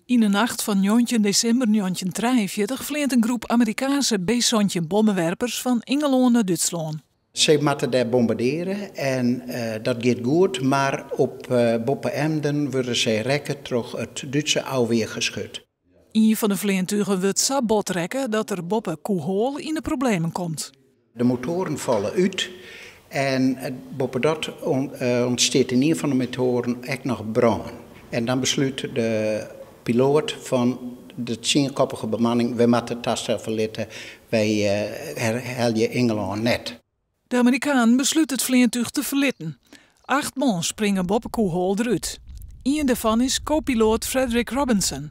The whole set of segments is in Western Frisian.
Yn de nacht fan 19 desimber 1943 fleant in groep Amerikaanske B-santjin bommewerpers fan Ingelân nei Dútslân. Sy moatte dêr bombardearje en dat giet goed, mar op boppe Emden wurde sy rekke troch it Dútse ôfweargeskut. Ien fan de fleantugen wurdt sa bot rekke dat er boppe Koehoal yn de problemen komt. De motoaren falle út en boppedat ûntstiet yn ien fan de motoaren ek noch brân. En dan beslút de piloat fan de tsienkoppige bemanning, wy moatte it tastel ferlitte, wy helje Ingelân net. De Amerikanen beslute it fleantúch te ferlitten. Acht man springe boppe Koehoal derút. Ien dêrfan is ko-piloat Frederick Robinson.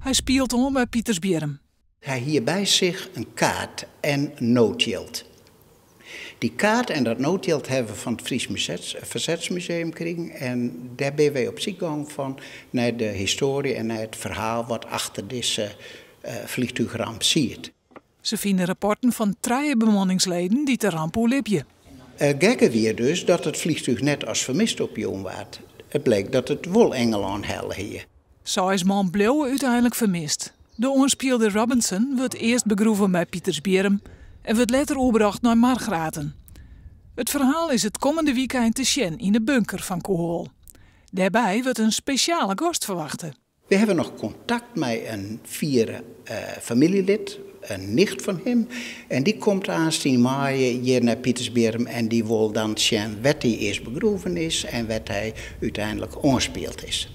Hy spielt oan by Pitersbierrum. Hy hie by sich in kaart en noodjild. Dy kaart en dat noodjild hawwe we fan it Frysk Fersetsmuseum krigen en dêr binne wy op syk gong fan nei de histoarje en nei it ferhaal wat achter dizze fleantúchramp siet. Se fine rapporten fan trije bemanningsleden dy't de ramp oerlibje. It gekke wie dus dat it fleantúch net as fermist opjûn waard. It bleek dat it wol Ingelân helle hie. Seis man bliuwe úteinlik fermist. De oanspielde Robinson wurdt earst begroeven by Pitersbierrum en wurdt letter oerbrocht nei Margraten. It ferhaal is it kommende wykein te sjen yn de bunker fan Koehoal. Dêrby wurdt in spesjale gast ferwachte. We hawwe noch kontakt mei in fiere famyljelid, in nicht fan him. En dy komt aanst yn maaie hjir nei Pitersbierrum en dy wol dan sjen wêr't hy earst begroeven is en wêr't hy úteinlik oanspield is.